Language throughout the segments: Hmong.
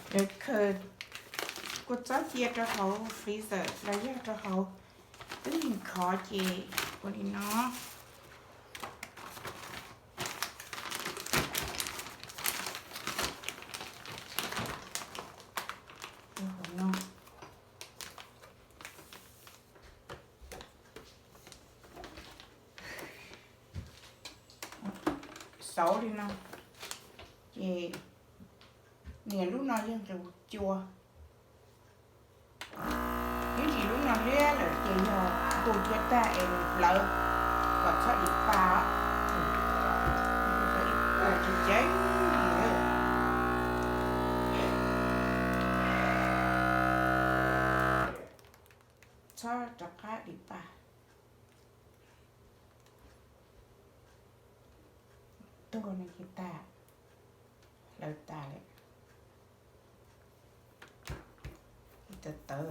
Khaws kua txob cia rau hauv freezer los yog rau hauv tub yees khov ces ua li no. Xauv li no, ces nias lub no yog nqus cua. Ib ntsis lub no liab lawm ces yog nqus cua tag es nws plawv kom txhob dim pa. Ua tsis ceev li, txhob rov qab dim pa. Tuag no ces tag, hlawv tas lawm. Tawv tawv,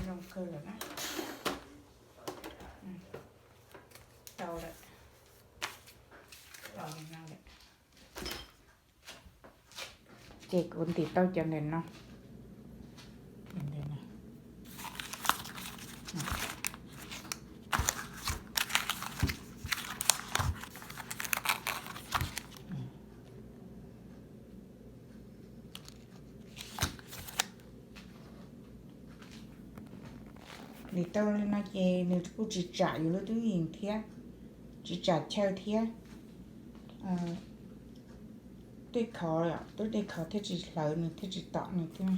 zoo kawg lawm na. Tau lawm, los li no lawm. Ces kuv ntim tau cov ntawm no. Ntim tau li no ces nws kuj tsis tsam yus lub tub yees thiab, tsis tsam chaw thiab. Tej khov, twb tej khov thiaj tsis hlawv nws thiaj tsis tom nws thiab.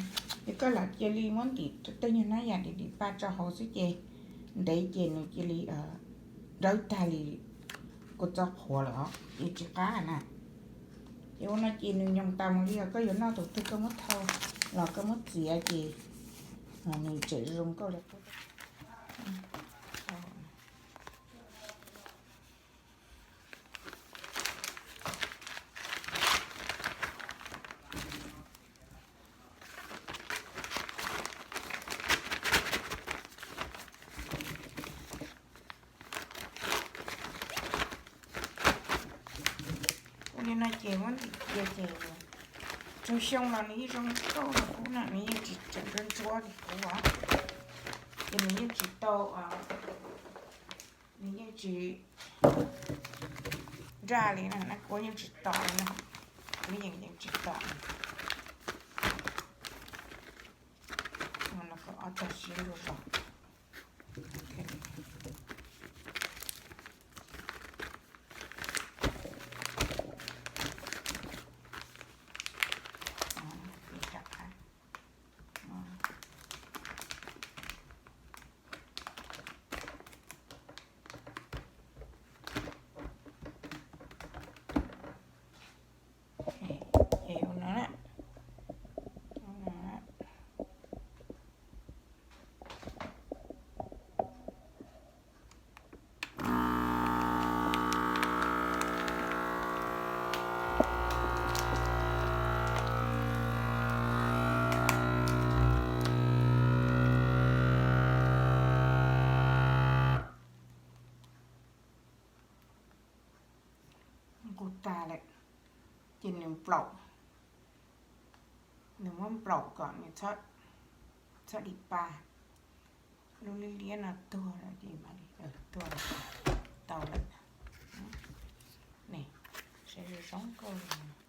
Es koj lam cia li muab ntim tej nyuag hnab yam dim dim pa rau hauv xwb ces ntev ces nws cia li dawb tag li kua txob qhuav lawm os, ces tsis qab na. Ces ua no ces nws nyoos tas mus li os, koj yuav noj tus twg koj muab thau los koj muab txiav ces nws tseem zoo nkauj li qub. Ua li no ces muab ntim cia ces tsaug xyoo los nws yeej zoo nkauj li qub na, nws yeej tsis tseem ntsuab ntsuab li qub os. Ces nws yeej tsis tau, nws yeej tsis nraj li na, nab kuab yeej tsis tom li na, kuv yeej yeej tsis tom li. Los kom ob tog siab luag zog. Ces ua no na, ua no na. Nqus tag lawm, ces nws nplaum, nws muab nplaum kom nws txhob dim pa. Lub liab liab no tuag lawm ces mam li, tuag lawm, tau lawm. Saib zoo zoo nkauj li.